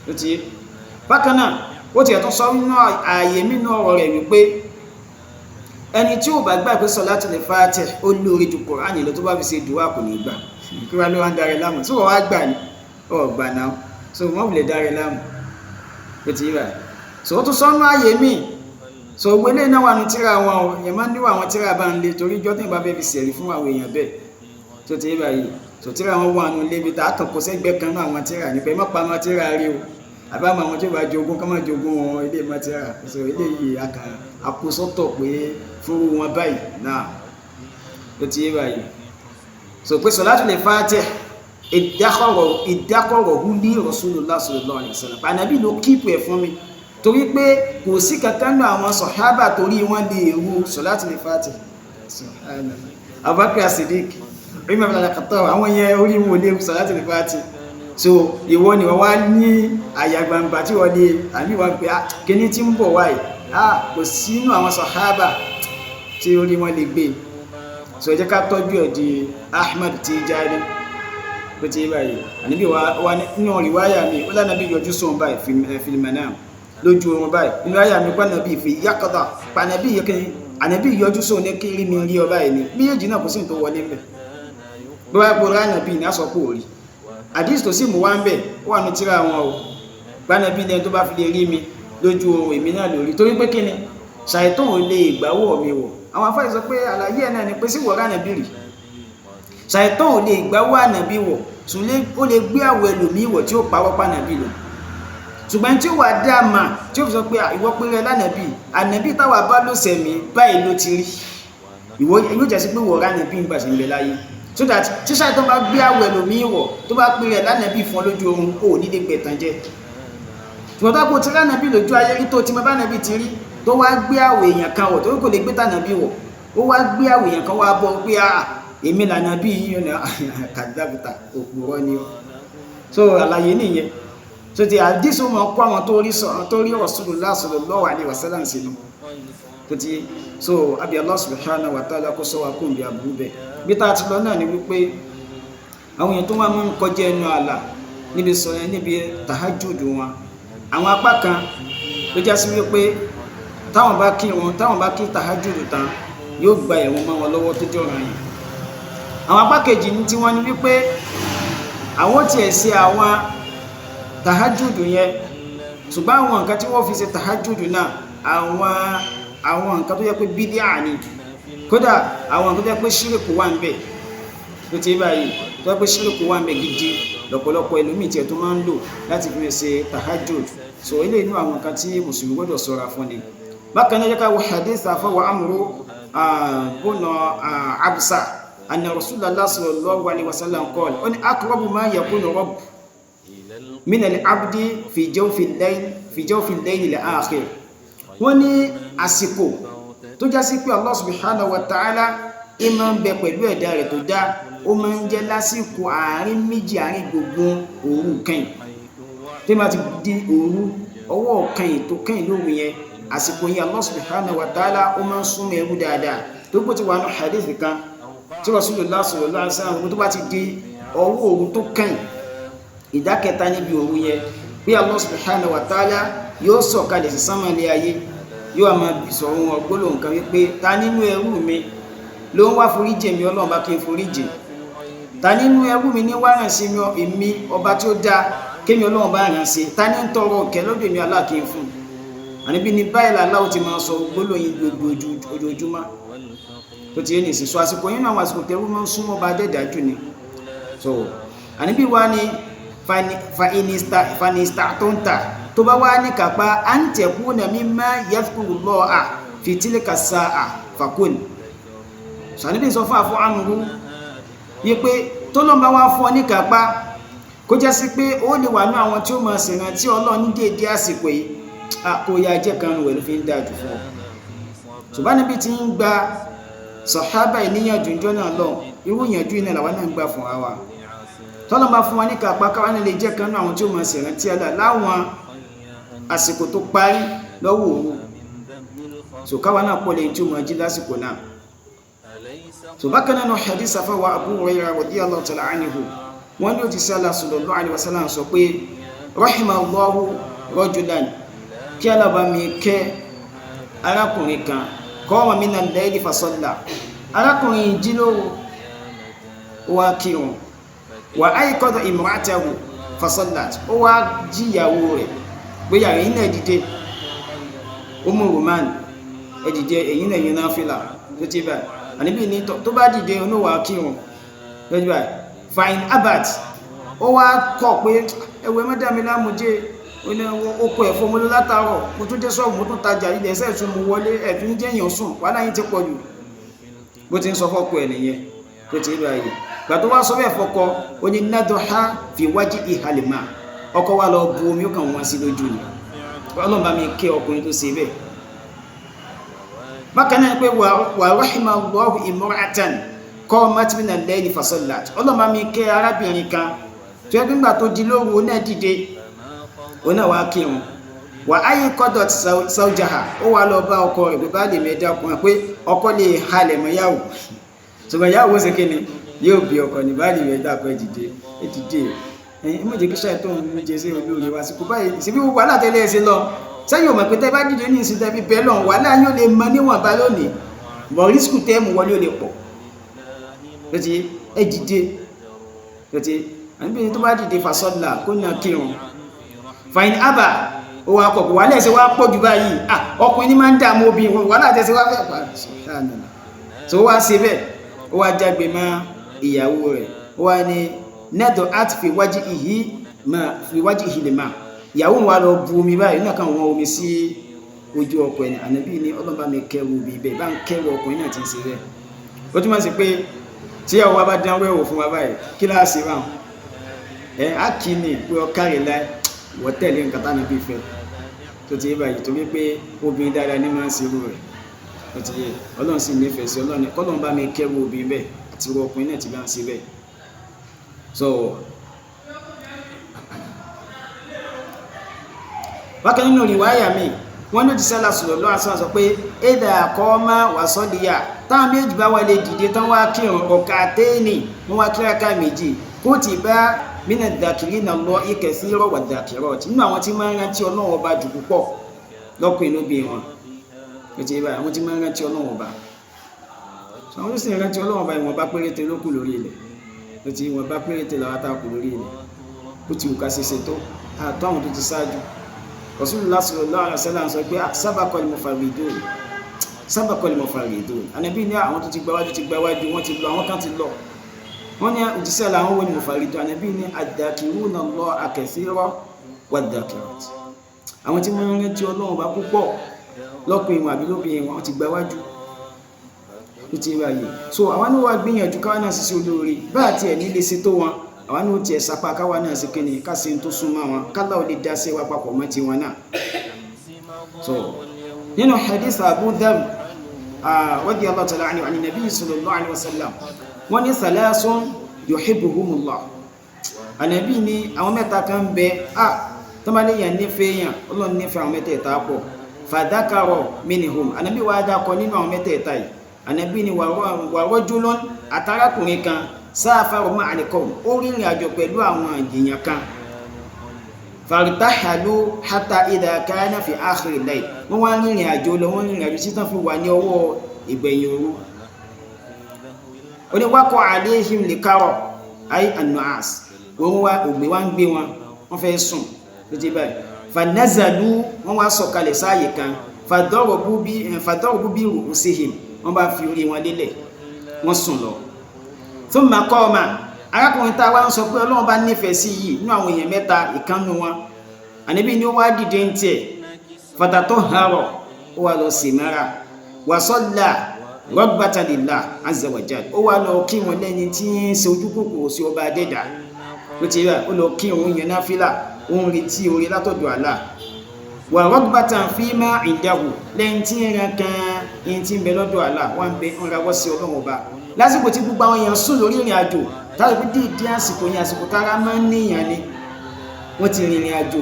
Tó ti bákan náà ó tiẹ̀ tún sọ nínú ààyè mínú ọ̀rọ̀ rẹ̀ wípé ẹni tí ò bá gbà pé sọ̀látù lè Fātih ó lóore ju Kùránì lọ tó bá fi ṣe dùwà kò ní gbà. Kí wàá ló wá ń darí láàmú tí wọ́n wá gbà ní ọ̀gbà náà, so wọ́n wulẹ̀ darí láàmú. Tó ti báyìí so ó tún sọ nínú ààyè míì. So owó ilé náà wà ní tíra wọn o, èèyàn máa ń níwò àwọn tíra bá ń le torí ijọ́ téèyàn bá fẹ́ fi sẹ̀rí fún àwọn èèyàn bẹ́ẹ̀. Tó ti báyìí so tíra wọn wà nù lébi tá a kàn kó sẹ́gbẹ́ kan náà àwọn tíra nípa ẹ má pa àwọn tíra rí o, àbámọ̀ àwọn tí ó bá jogún ká má jogún wọn ilé má tíra. So ilé yìí a kàn àkósọ́tọ̀ pé fún wọn báyìí náà. Tó ti báyìí so pé sọ̀látù lè Fātih ìdákọ̀rọ̀ hu ní Rasulullah sallallahu alaihi wasallam, ànábì ló kíìpù ẹ̀ fún mi torí pé kò sí kankan náà àwọn sọ̀hábà torí wọ́n lè ru sọ̀látù lè Fātih. Abubakar Siddiq, Umar ibn al-Khattab, àwọn yẹn orí wọn ò lè ru sọ̀látù lè Fātih. So ìwọ ni wọ́n wá ní àyà gbangba tí wọ́n lè àmì wọ́n pé kíní tí ń bọ̀ wáyé kò sínú àwọn sọ̀hábà tí orí wọn lè gbé. So ẹ jẹ́ ká tọ́jú ẹ̀ di Ahmad Tijani. Bó ti báyìí àníbí wa nínú rìwáyà mi ó lánàbí yọjú sóun báyìí fil manam lójú oorun báyìí nínú àyà mi pànàbí fi yàkọ̀dà pànàbí yẹkẹ ànàbí yọjú sóun ní kí rí mi rí ọ báyìí ni méjèèjì náà kò sí ní tó wọlé mbẹ bí wàá gbọ́dọ̀ ànàbí ní aṣọ kò rí àdìs tó sì mú wá ń bẹ ó wà ní tíra wọn o pànàbí ní ẹni tó bá fi lè rí mi lójú oorun èmi náà lórí torí pé kíni ṣàìtàn ò lè gbàwọ̀ mi wọ̀. Àwọn afáyè sọ pé àlàyé ẹ̀ náà ni pé síwọ̀ ránàbí rí ṣàìtàn ò lè gbàwọ̀ ànàbí wọ̀ ó lè gbé àwọ̀ ẹlòmíì wọ̀ tí ó pawọ́ pànàbí lọ, ṣùgbọ́n tí ó wà dá mà tí ó fi sọ pé ìwọ péré lánàbí ànàbí táwa bá ló sẹ̀mí báyìí ló ti rí ìwọ yóò jẹ́ sí pé wọ̀ọ́rá ànàbí ń gbàṣẹ́ ń bẹ láyé, so that tíṣà tó bá gbé àwọ̀ ẹlòmíì wọ̀ tó bá péré lánàbí fún ọ lójú oorun ó ní lè gbẹ̀tàn jẹ. Ṣùgbọ́n tó kó ti lánàbí lójú ayé rí tó ti mọ bánàbí ti rí tó wá gbé àwọ̀ èèyàn kan wọ̀ tó kò lè gbé tànàbí wọ̀ ó wá gbé àwọ̀ èèyàn kan wá bọ́ pé èmi lànàbí yìí kàdábùtà òpùrọ́ ni ó. So àlàyé nìyẹn. So ti àdísù mọ̀ kó àwọn tó rí Rasulullah sallallahu alaihi wasallam sínú. Tó ti so abi Allah subhanahu wa ta'ala kó sọ wa kó bí aburú bẹ́ẹ̀. Bí tá a ti lọ náà ni wípé àwọn èèyàn tó wá máa ń kọjá ẹnu àlà níbi sọ yẹn níbi tahajjud wọn. Àwọn apá kan ló já sí wípé táwọn bá kí wọn táwọn bá kí tahajjud tán yóò gba ẹ̀wọ̀n mọ́ wọn lọ́wọ́ tó jọ̀ràn yẹn. Àwọn apá kejì ní tiwọn ni wípé àwọn tiẹ̀ ṣe àwọn tahajudu yẹn ṣùgbọ́n àwọn nǹkan tí wọ́n fi ṣe tahajudu náà àwọn nǹkan tó yẹ pé bídíà ni, kódà àwọn nǹkan tó yẹ pé ṣírìkù wà ń bẹ. Tó ti báyìí tó yẹ pé ṣírìkù wà ń bẹ gidi lọ́pọ̀lọpọ̀ ẹlòmíì tiẹ̀ tó máa ń lò láti fi ṣe tahajud. So eléyìí inú àwọn nǹkan tí mùsùlùmí gbọ́dọ̀ ṣọ́ra fún ni. Bákan náà jẹ́ ká wo hadith àfọwọ́ Amru bùnà Absa anna Rasulullah sallallahu alaihi wasallam qala ó ní aqrabu ma yakunu rabb min al-abdi fi jawfi al-layl al-akhir. Wọ́n ní àsìkò tó já sí pé Allah subhanahu wa ta'ala ẹ máa ń bẹ pẹ̀lú ẹ̀dá rẹ̀ tó dá ó máa ń jẹ́ lásìkò àárín méjì àárín gbogbo òru kẹ́yìn tí wọ́n ti di òru ọwọ́ kẹ́yìn tó kẹ́yìn lóru yẹn àsìkò yẹn Allah subhanahu wa ta'ala ó máa ń súnmọ́ ẹrú dáadáa tó gbó ti wà ní hadith kan tí Rasulullah sallallahu alaihi wasallam tó bá ti di ọwọ́ òru tó kẹ́yìn ìdá kẹta níbi òru yẹn bí Allah subhanahu wa ta'ala yóò sọ̀kalẹ̀ sí sánmà ilé ayé Yóò máa sọ̀rọ̀ wọn gbólóhùn kan wípé ta nínú ẹrú mi ló ń wá foríjì mi Ọlọ́run bá kí n foríjì, ta nínú ẹrú mi ní wá ràn sí mi ọba tí ó dáa kémi Ọlọ́run bá ràn sí, ta ní ń tọrọ ọ̀kẹ́ lọ́dọ̀ mi Allah kí n fún. Àníbi ní báyìí làláwo ti máa sọ gbólóhùn gbogbo ojoojúmọ́ tó ti yé nìsín. So àsìkò yín náà àwọn àsìkò tẹrú máa ń súnmọ́ ọba adẹ́dájú ni. So àníbi wá ní fanista tó ń ta tó bá wá ní kápá à ń tẹ̀kú na mimma yadhkurullaha fi tilka sa'a fakun. So àníbi sọ fún àfọ àmúrú yí pé tó lọ́n bá wá fún ọ ní kápá kó jẹ́ sí pé ó lè wà ní àwọn tí ó máa ṣèrántí Ọlọ́run ní déédéé àsìkò yìí, kó yá jẹ́ kan rẹ̀ ló fi ń dáa jù fún ọ. Ṣùgbọ́n níbi tí ń gba sọ̀hábà ìníyànjú ìjọ náà lọ, irú ìyànjú iná làwọn náà ń gbà fún wa. Tọ́lọ́ bá fún wa ní kápá káwa náà lè jẹ́ kan náà àwọn tí ó máa ṣèrántí Allah láwọn àsìkò tó parí lọ́wọ́ òru. So káwa náà pọ̀ lẹ́yìn tí ó máa jí lásìkò náà. So bákan náà hadith afáwa Abu Hurairah radiyallahu ta'ala anhu, wọ́n ní òjíṣẹ́ Allah sallallahu alaihi wasallam sọ pé rahimallahu rajulan, kí Allah bá mi kẹ́ arákùnrin kan, qama mina al-layli fasalla, arákùnrin jí lóru ó wá kírun, wa ayqadha imra'atahu fasallat, ó wá jí ìyàwó rẹ̀ pé yàrá yìí náà dìde, Umu Ruman ẹ dìde, èyí náà yẹn náà fìlà tó ti báyìí. Àníbí ní tó bá dìde oníwà kírun lójú báyìí. Fine abat, ó wá kọ̀ pé ẹwẹ́ mẹ́dàmí lámújẹ́ oko ẹ̀fọ́ mo ló látàárọ̀, mo tún dé ṣọ́ọ̀bù, mo tún tajà, ilẹ̀ ẹ̀sẹ̀ tún mo wọlé, ẹ̀fín jẹ́ èèyàn sùn, wàhálà yín ti pọ̀ jù. Bó ti ń sọ fọ́kọ ẹ̀ nìyẹn tó ti rí ayé. Gbà tó wá sọ bẹ́ẹ̀ fọkọ, ó ní nádọ́há fi wájú ìhàlìmá, ọkọ wa lọ bu omi ó kàn wọ́n sí lójú ni. Ọlọ́run bá mi kẹ́ ọkùnrin tó ṣe bẹ́ẹ̀. Bákan náà pé wà rahimallahu imra'atan qamat mina al-layli fasallat, Ọlọ́run bá mi kẹ́ arábìnrin kan tó yẹ nígbà tó di lóru ó náà dìde, ó náà wá kírun, wà áyí kọ́dọ̀ sáwùjáhà, ó wà lọ bá ọkọ rẹ̀ pé bá lè mẹ́ta ọkùnrin pé ọkọ lè halẹ̀ mọ́ yàwó, ṣùgbọ́n yàwó ṣe kíni yóò bí ọkọ ní bá lè mẹ́ta ọkọ ẹ dìde ẹ̀yin mọ̀ jẹ́ kí ṣáà tó ń jẹ sí olóore wá síkú báyìí síbí wàhálà tẹ́lẹ̀ ẹ̀ ṣe lọ sẹ́yìn ò mọ̀ pé tẹ́ bá dìde ní ìsìn tẹ́bí bẹ́ẹ̀ lọ́n wàhálà yóò lè mọ níwọ̀nba lónìí, mọ̀ rísíkù tẹ́ẹ̀mù wọlé ò lè pọ̀ tó ti ẹ dìde tó ti àníbi tó bá dìde fasọ́là kó nà kírun. Fàyín àbà ó wá kọ̀ wàhálà ẹ̀sẹ̀ wá pọ̀ jù báyìí, ọkùnrin ní máa ń dààmú obìnrin, wàhálà ẹ̀sẹ̀ wá fẹ́ pa tó wá ṣe bẹ́ẹ̀, ó wá jágbe mọ́ ìyàwó rẹ̀, ó wá ní nẹ́dọ̀ àti fi wájú ìhí máa fi wájú ìhí lè máa ìyàwó wa lọ bu omi báyìí náà kàn wọ́n omi sí ojú ọkọ ẹ̀. Ànábì ní Ọlọ́run bá mi kẹ́rù obì bẹ́ẹ̀ bá ń kẹ́rù ọkùnrin náà ti ń ṣe bẹ́ẹ̀. Ó túmọ̀ sí pé tí ìyàwó wa bá dánwó ẹ̀wò fún wa báyìí kí láà ṣe báwọn ẹ̀ á kì í ní pé ọ kárí láì wọ́n tẹ̀lé nǹkan tá níbi ìfẹ́ tó ti yé báyìí, torí pé obìnrin dáadáa ní máa ń ṣerú rẹ̀ tó ti yé. Ọlọ́run sì nífẹ̀ẹ́ sí Ọlọ́run kọ́lọ́run bá mi kẹ́rù obìnrin bẹ́ẹ̀ àti irú ọkùnrin náà ti bá ń ṣe bẹ́ẹ̀. So bákan nínú rìwáyà mi wọ́n ní òjíṣẹ́ Allah sallallahu alaihi wasallam sọ pé ẹ̀dà àkọ́ọ́má wà sọ́díyà, táwọn méjì bá wà lè dìde tán wá kírun ọ̀kà téèní wọ́n wá kíráká méjì kó ti bá mina dhakirina Allaha kathiran wa dhakirat, nínú àwọn tí máa ń rántí Ọlọ́run ọba jù púpọ̀ lọ́kùnrin lóbìnrin wọn ètò ìbá àwọn tí máa ń rántí Ọlọ́run ọba. Àwọn tó sì ń rántí Ọlọ́run ọba ìwọ̀nba péréte ló kù lórí ilẹ̀, ètò ìwọ̀nba péréte làwọn tá a kù lórí ilẹ̀, bó ti wù ká ṣe ṣe tó àtọ́ àwọn tó ti ṣáájú. Rasulullah sallallahu alaihi wasallam sọ pé sabaqal mufarridun, sabaqal mufarridun, Ànábì ní àwọn tó ti gbáwájú ti gbáwájú, wọ́n ti lọ, àwọn kan ti lọ. Wọ́n ní òjíṣẹ́ làwọn wo ni mufarridun? Ànábì ní ad-dhakiruna Allaha kathiran wad-dhakirat, àwọn tí wọ́n ń rántí Ọlọ́run bá púpọ̀ lọ́kùnrin wọn àbí lóbìnrin wọn ti gbáwájú ó ti rí ayé. So àwọn náà wá gbìyànjú káwọn náà ṣiṣẹ́ olóore bá àti ẹ̀ nílé ṣe tó wọn, àwọn náà tiẹ̀ sapá káwa náà ṣe kíni ká ṣe tó súnmọ́ wọn kálá ò lè dá sí wa papọ̀ mọ́ tiwọn náà. So nínú hadith Abu Dharr radiyallahu ta'ala anhu àni nabi sallallahu alayhi wa sallam wọ́n ní thalathun yuhibbuhumullah, ànàbí ní àwọn mẹ́ta kan ń bẹ tọ́mọléyàn nífẹ̀ẹ́ yàn Ọlọ́run nífẹ̀ẹ́ àwọn mẹ́tẹ̀ẹ̀ta pọ̀, fadhakara minhum, ànàbí wàá dákọ nínú àwọn mẹ́tẹ̀ẹ̀ta yìí. Ànàbí ní wa rajulun, àtàràkùnrin kan sáfàrọ̀ mọ́ àlẹ́kọ̀ ó rìnrìn àjò pẹ̀lú àwọn èèyàn kan, Faritahalu hatta idha kana fi akhir al-layl, wọ́n wá rìnrìn àjò lọ, wọ́n rìnrìn àjò títàn fi wà ní ọwọ́ ìgbẹ̀yìn òru. Ó ní wákọ̀ alayhim likaro ay an-nu'as, wọ́n wá ògbé wá ń gbé wọn, wọ́n fẹ́ sùn ló ti báyìí. Fanazalu, wọ́n wá sọ̀kalẹ̀ sáàyè kan. Fadọ́rọ̀bù bí ru'usihim, wọ́n bá fi orí wọn lélẹ̀, wọ́n sùn lọ. Thumma qama, arákùnrin tá a wá ń sọ pé Ọlọ́run bá nífẹ̀ẹ́ sí yìí nínú àwọn èèyàn mẹ́ta, ìkànnù wọn àníbí ni ó wá dìde ń tiẹ̀. Fatatahhara, ó wá lọ sèmára. Wa salla ragbatan lillah azza wa jal, ó wá lọ kí wọn lẹ́ni tí ń ṣe ojú kòkòrò sí ọba adẹ́dà. Ó ti rà, ó lọ kí òun yẹn náfìlà, òun retí orí látọ̀dọ̀ Allah. Wa ragbatan fima indahu, lẹ́yìn tí ń ran kan yẹn tí ń bẹ lọ́dọ̀ Allah, wọ́n ń bẹ ń rawọ́ sí Ọlọ́run ọba. Lásìkò tí gbogbo àwọn èèyàn sùn lórí ìrìn àjò, tásìkò dídí àsìkò yẹn, àsìkò tára máa ń níyàn ni wọ́n ti rìnrìn àjò.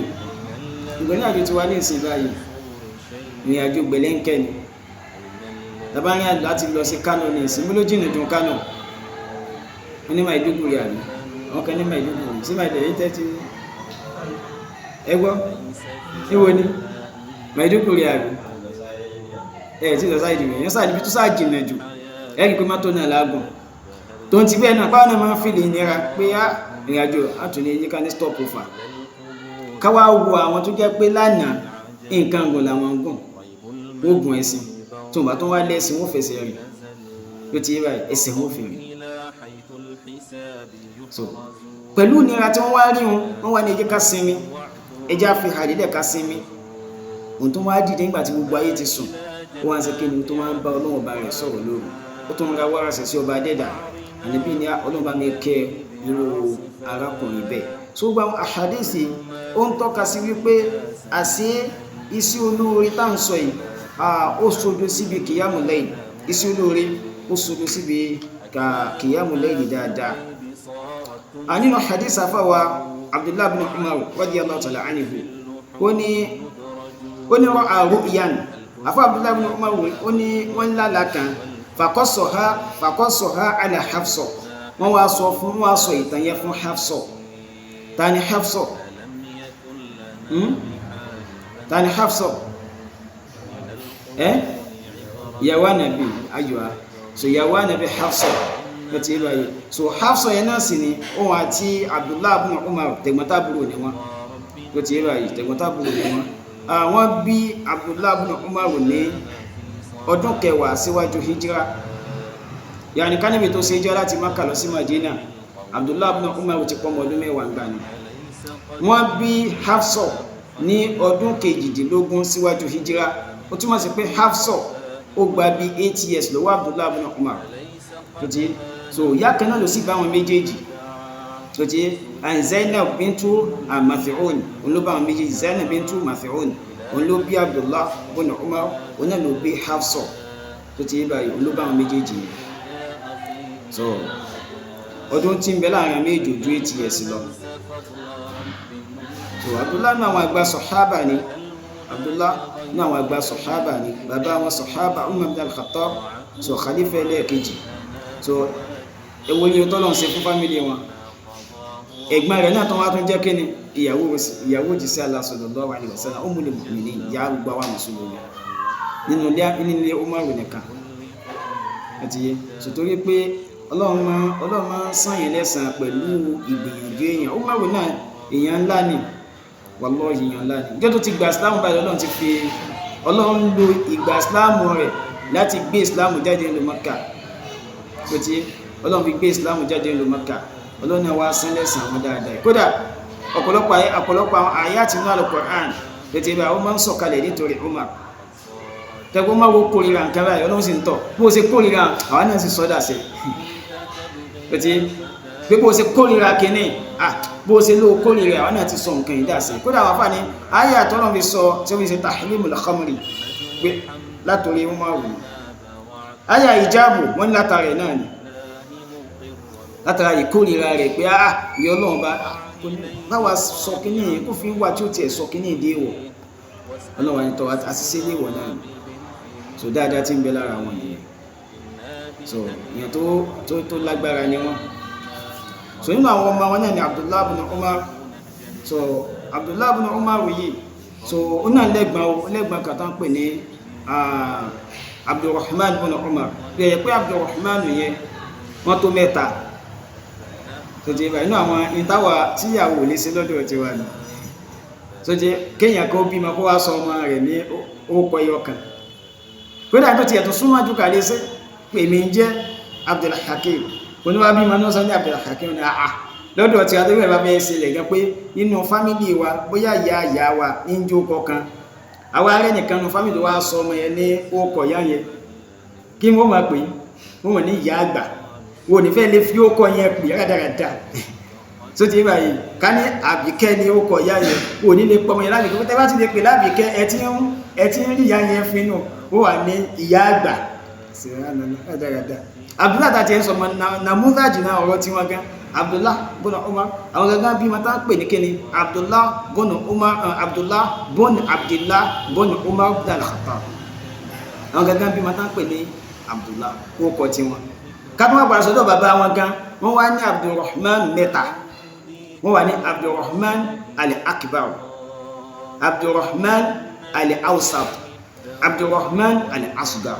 Ìgbẹ̀lẹ́ àjò ti wá ní ìsìn báyìí, ìrìn àjò gbẹ̀lẹ́ńkẹ́ ni. Tàbá rìn àjò láti lọ sí Kánò ní ìsìn, mú ló jìnnà dùn Kánò, wọ́n ní Maiduguri àbí wọ́n kan ní Maiduguri sí Maiduguri tẹ́tí ẹ gbọ́ níbo ni Maiduguri àbí ẹ tí lọ sáà ìdìbò yẹn sáà ibi tó sáà jìnnà jù, ẹ rí i pé mọ́tò náà lágùn tó ń ti bẹ́ẹ̀ náà báwọn náà máa ń fìlì ìnira pé á ìrìn àjò àtúnyẹ yíká ní stop over. Káwá wo àwọn tó jẹ́ pé lánàá nǹkan gùn làwọn ń gùn, wọ́n gùn ẹṣin, tó ń bá tó wá lẹ́sìn wọ́n fẹsẹ̀ rìn ló ti yé báyìí, ẹsẹ̀ wọ́n fi rìn. So pẹ̀lú ìnira tí wọ́n wá rí wọn, wọ́n wá ní ẹ jẹ́ ká sinmi, ẹ jẹ́ á fi hàlílẹ̀ ká sinmi. Òun tó wá dìde nígbà tí gbogbo ayé ti sùn, ó wá ń ṣe kí ni, tó wá ń bá Ọlọ́run ọba rẹ̀ sọ̀rọ̀ lóru, ó tó ń ra wàrà sẹ̀ sí ọba adẹ́dà. Ànábì ní Ọlọ́run bá mi kẹ́ irú arákùnrin bẹ́ẹ̀. So gbogbo àwọn àhàdíìsì ó ń tọ́ka sí wípé àṣé iṣẹ́ olóore tá à ń sọ yìí, ó sodo síbi kìyàmù lẹ́yìn, iṣẹ́ olóore ó sodo síbi kìyàmù lẹ́yìn dáadáa. Nínú hadith àfàwà Abdullah bin Umar radiyallahu ta'ala anhu, ó ní ra'a ru'yan, àfà Abdullah bin Umar ó ní wọ́n lálàá kan, faqassaha ala Hafsa, wọ́n wá sọ fún, wọ́n wá sọ ìtàn yẹn fún Hafsa. Ta ni Hafsa? Ta ni Hafsa? Ìyàwó Ànábì ayọ̀á. So ìyàwó Ànábì Hafsa ló ti rí ayé. So Hafsa yẹn náà sì ni òun àti Abdullah ibn Umar tẹ̀gbọ́ntàbúrò ni wọ́n. Ló ti rí ayé, tẹ̀gbọ́ntàbúrò ni wọ́n. Àwọn bí Abdullah ibn Umar ní ọdún kẹwàá síwájú hijira, yàní kánìbì tó ṣe hijira láti Mákà lọ sí Madina, Abdullah ibn Umar ti pọ́ ọmọ ọdún mẹ́wàá gbà ni. Wọ́n bí Hafsa ní ọdún kejìdínlógún síwájú hijira, ó túmọ̀ sí pé Hafsa ó gba bí 8 years lọ́wọ́ Abdullah ibn Umar. Tó ti so ìyá kan náà ló sì bá wọn méjèèjì. Tó ti and Zainab bintu Mathi'un, òun ló bá wọn méjèèjì. Zainab bintu Mathi'un òun ló bí Abdullah ibn Umar, òun náà ló bí Hafsa. Tó ti báyìí, òun ló bá wọn méjèèjì yẹn. So ọdún tí ń bẹ láàrin méjì ojú 8 years lọ. So Abdullah náà àwọn àgbà sọ̀hábà ni, Abdullah náà àwọn àgbà sọ̀hábà ni, bàbá wọn sọ̀hábà Umar ibn al-Khattab, so khalifa ẹlẹ́ẹ̀kejì. So ewu ni tọ́lọ̀ ń ṣe fún fámìlì wọn. Ẹ̀gbọ́n rẹ̀ náà tó wá tún jẹ́ kí ni ìyàwó òjíṣẹ́ Allah sallallahu alaihi wasallam, Ummul mu'minin, ìyá gbogbo àwọn mùsùlùmí nínú ilé Umar nìkan. Ẹ ti yé. So torí pé Ọlọ́run máa ń san yẹn lẹ́san pẹ̀lú ìgbìyànjú èèyàn. Umar náà èèyàn ńlá ni, wallahi èèyàn ńlá ni. Ìjọ́ tó ti gba Islam báyìí, Ọlọ́run ti fi Ọlọ́run lo ìgbà Islam rẹ̀ láti gbé Islam jáde nílùú Mẹ́kà. Tó ti Ọlọ́run fi gbé Islam jáde nílùú Mẹ́kà, Ọlọ́run náà wá san lẹ́san àwọn dáadáa. Kódà ọ̀pọ̀lọpọ̀ àwọn àyátì nínú Al-Qur'an tètè bá ó máa ń sọ̀kalẹ̀ nítorí Umar. Tẹ́gbọ́n máa wo kórìíra nǹkan báyìí, Ọlọ́run sì ń tọ̀ bó ṣe kórìíra àwọn náà sì sọ́dà sí tètè pé bó ṣe kórìíra kínní, bó ṣe ló kórìíra àwọn náà ti sọ nǹkan yìí dà sí. Kódà àwọn afáàní ayé àtọ́nà fi sọ tí ó fi ṣe tahrimul khamri pé látòrí Umar wù. Ayé ìjáàbù wọ́n ní látara ẹ̀ náà ni, látara ìkórìíra rẹ̀ pé ìyá Ọlọ́run bá báwa sọ kínní yìí kó fi wà tí ó tiẹ̀ sọ kínní ìdí èèwọ̀. Ọlọ́run àti tọ́ àṣìṣe léèwọ̀ náà ni. So dáadáa tí ń bẹ lára wọn nìyẹn. So ìyẹn tó lágbára ni wọ́n. So nínú àwọn ọmọ wọn náà ni Abdullah ibn Umar. So Abdullah ibn Umar yìí, so ó náà lẹ́gbọ̀n, ó lẹ́gbọ̀n kan tó ń pè ní Abdulrahman ibn Umar. Bí ẹ pé Abdulrahman yẹn wọ́n tó mẹ́ta tó ti bá inú àwọn ìtawà tíyàwó lè ṣe lọ́dọ̀ tiwa ni. Tó jẹ́ kéèyàn kó bímọ kó wá sọ ọmọ rẹ̀ ní orúkọ ẹyọ kan, kódà tó tiẹ̀ tó súnmọ́ jù kà lè ṣe pé mi ń jẹ́ Abdulhakeem, oníwà bímọ ní ó sọ ní Abdulhakeem ní àà lọ́dọ̀ tí a tó bẹ̀rẹ̀ bá bẹ́ẹ̀ ṣe lẹ̀ gan pé nínú fámìlì wa, bóyá ìyá ìyá wa ní ń jó kọkan, àwa arẹ́ nìkan nu fámìlì wa sọ ọmọ yẹn ní orúkọ ìyá yẹn, kí wọ́n máa pè é, wọ́n mọ̀ ní ìyá àgbà, wọn ò ní fẹ́ lè fi orúkọ yẹn pè é rádaràda. Tó ti báyìí ká ní Àbíkẹ́ ní orúkọ ìyá yẹn, wọn ò ní lè pọmọ yẹn lábìkẹ́. Tẹ́ bá ti lè pè lábìkẹ́, ẹ ti ń rí ìyá yẹn fún inú ó wà ní ìyá àgbà rádaràda. Abdullah tàti ẹ̀ ń sọmọ nàmúdájì náà ọ̀rọ̀ tí wọ́n gan Abdullah bọ́nà Umar, àwọn gangan bí wọn tá ń pè ní kíni, Abdullah bọ́nà Umar, Abdullah bọ́nà Abdullah bọ́nà Umar bin al-Khattab, àwọn gangan bí wọn tá ń pè ní Abdullah, ó kọ tí wọn kátó wọn padà sọ́dọ̀ bàbá wọn gan, wọn wá ní Abdulrahman mẹ́ta. Wọn wà ní Abdulrahman al-Akbar, Abdulrahman al-Awsat, Abdulrahman al-Asghar.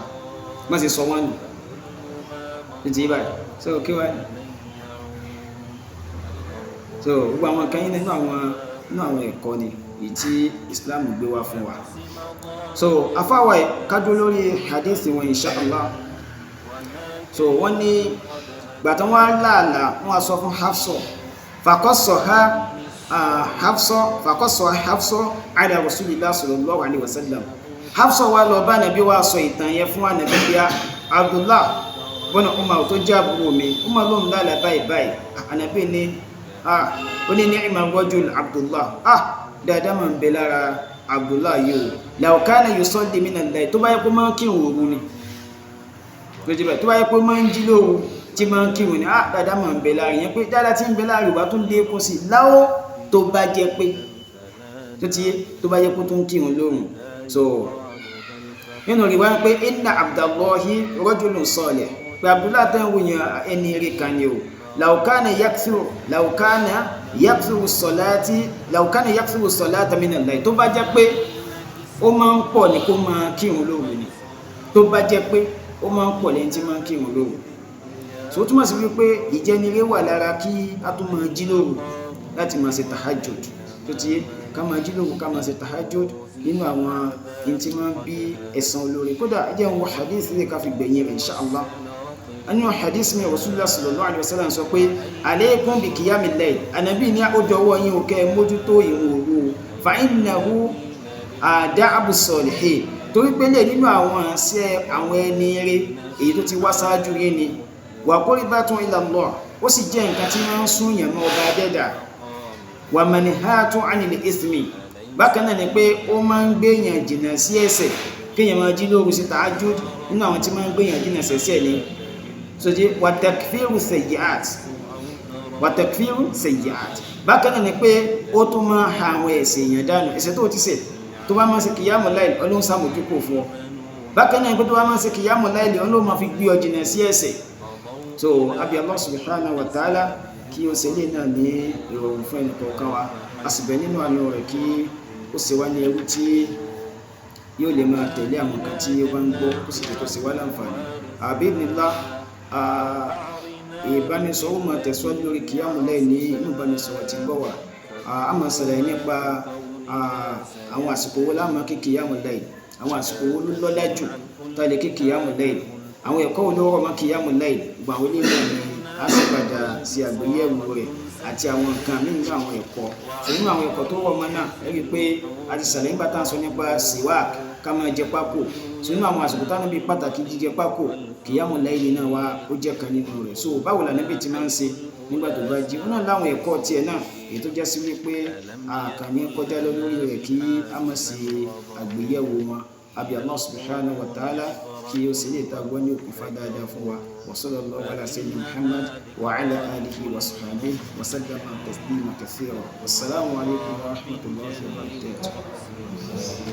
Wọ́n sì sọ wọ́n nù títí báyìí. So kí wá ní so gbogbo àwọn kan yín nínú àwọn ẹ̀kọ́ ni èyí tí Islam gbé wá fún wa. So afáwà kájú lórí hadith wọn, insha Allah. So wọ́n ní gbàtàn wọ́n láàlá, wọ́n sọ fún Hafsa, fàkọ́sọ̀ ha Hafsa, fàkọ́sọ̀ Hafsa ala Rasulillah sallallahu alaihi wasallam. Hafsa wa lọ bá nàbí, wa sọ ìtàn yẹn fún ànàbí bíi Abdullah bọ́nà Umar tó jẹ́ àbúrò mi, Umar ló ń lálàá báyìí báyìí. Ànàbí ní ó ní ni'ma rajul Abdullah, dáadáa máa ń bẹ lára Abdullah yìí o, law kana yusalli minal layl, tó bá yẹ kó máa ń kírun òru ni lójú bẹ́ẹ̀, tó bá yẹ kó máa ń jí lóru tí máa ń kírun ni, dáadáa máa ń bẹ lára yẹn, pé dáadáa tí ń bẹ lára ìwà tó lékún sí láwọ́, tó bá jẹ́ pé tó ti yé, tó bá yẹ kó tó ń kírun lóru. So nínú rí wá pé inna Abdallahi rajulun salih, pé Abdullah tẹ́ ń wò yẹn, ẹni rí kan ni o, law kana yakthiru, law kana yakthiru salati, law kana yakthiru salata minal layl, tó bá jẹ́ pé ó máa ń pọ̀ ní kó máa kírun lóru ni, tó bá jẹ́ pé ó máa ń pọ̀ lẹ́yìn tí máa ń kírun lóru. So ó túmọ̀ sí wípé ìjẹnire wà lára kí a tún máa jí lóru láti máa ṣe tahajjud. Tó ti yé, ká máa jí lóru, ká máa ṣe tahajjud, nínú àwọn in tí máa ń bí ẹ̀san olóore. Kódà ẹ jẹ́ ń wo hadith lè ká fi gbẹ̀yìn rẹ̀, insha Allah. Nínú hadith mi, Rasulullah sallallahu alaihi wasallam sọ pé alaykum bi qiyamil layl, ànábì ní ó dọwọ́ yín o, kẹ́ ẹ mójútó ìrun òru, fa innahu da'bu salihin, torí pé lè nínú àwọn àṣẹ àwọn ẹni rere èyí tó ti wá ṣáájú yín ni, wa qurbatun ila Allah, ó sì jẹ́ nǹkan tí wọ́n ń sún yàn mọ́ ọba adẹ́dà, wa manhatun 'anil ithmi, bákan náà ni pé ó máa ń gbéyàn jìnnà sí ẹ̀ṣẹ̀. Kéèyàn máa jí lóru sí tahajjud, nínú àwọn tí máa ń gbéyàn jìnnà sẹ́ṣẹ̀ ni. Sọjí wa takfiru sayyi'at, wa takfiru sayyi'at, bákan náà ni pé ó tún máa ha àwọn ẹ̀ṣẹ̀ èèyàn dànù. Ẹ̀ṣẹ̀ tó ti ṣẹ̀, tó bá máa ṣe kìyàmù láìlì, Ọlọ́run ṣàmójúkò fún ọ. Bákan náà ni pé tó bá máa ṣe kìyàmù láìlì, Ọlọ́run máa fi gbé ọ jìnnà sí ẹ̀ṣẹ̀. So abi Allah subhanahu wa ta'ala kí ó ṣe lè náà ní ìrọ̀rùn fún ẹnì kọ̀ọ̀kan wa. A sì bẹ̀ nínú àánú rẹ̀ kí ó ṣe wá ní ẹrú tí yóò lè máa tẹ̀lé àwọn nǹkan tí ó bá ń gbọ́, kó sì jẹ́ kó ṣe wá láǹfààní. Àbí nílá ìbánisọ̀rọ̀ máa tẹ̀síwájú lórí kìyàmù lẹ́yìn ní inú ìbánisọ̀rọ̀ tí ń bọ̀ wá. A máa ṣàlàyé nípa àwọn àsìkò wo la máa kí kìyàmù lẹ́yìn, àwọn àsìkò wo ló lọ́lá jù tá a lè kí kìyàmù lẹ́yìn, àwọn ẹ̀kọ́ wo ló rọ̀ mọ́ kìyàmù lẹ́yìn. Gbogbo àwọn eléyìí náà ni a sì padà ṣe àgbéyẹ̀wò rẹ̀ àti àwọn nǹkan míì nínú àwọn ẹ̀kọ́. So nínú àwọn ẹ̀kọ́ tó rọ̀ mọ́ náà, ẹ rí i pé a ti ṣàlàyé nígbà tá à ń sọ nípa siwak, ká máa jẹ pákó. So nínú àwọn àsìkò táwọn níbi pàtàkì jíjẹ pákó, kìyàmù láìlì náà wá ó jẹ́ kan nínú rẹ̀. So báwo la níbi tí máa ń ṣe nígbà tó bá jí, ó náà láwọn ẹ̀kọ́ tiẹ̀ náà èyí tó já sí wípé àkànní kọjá lọ lórí rẹ̀ kí a má ṣe àgbéyẹ̀wò wọn. Abi Allah subhanahu wa ta'ala kí ó sì lè ta gbọ́ ní òkùnfà dáadáa fún wa. Wa sallallahu ala sayyidina Muhammad wa ala alihi wa sahbihi wa sallama taslima kathira. Wassalamu alaikum wa rahmatullahi wa barakatuh.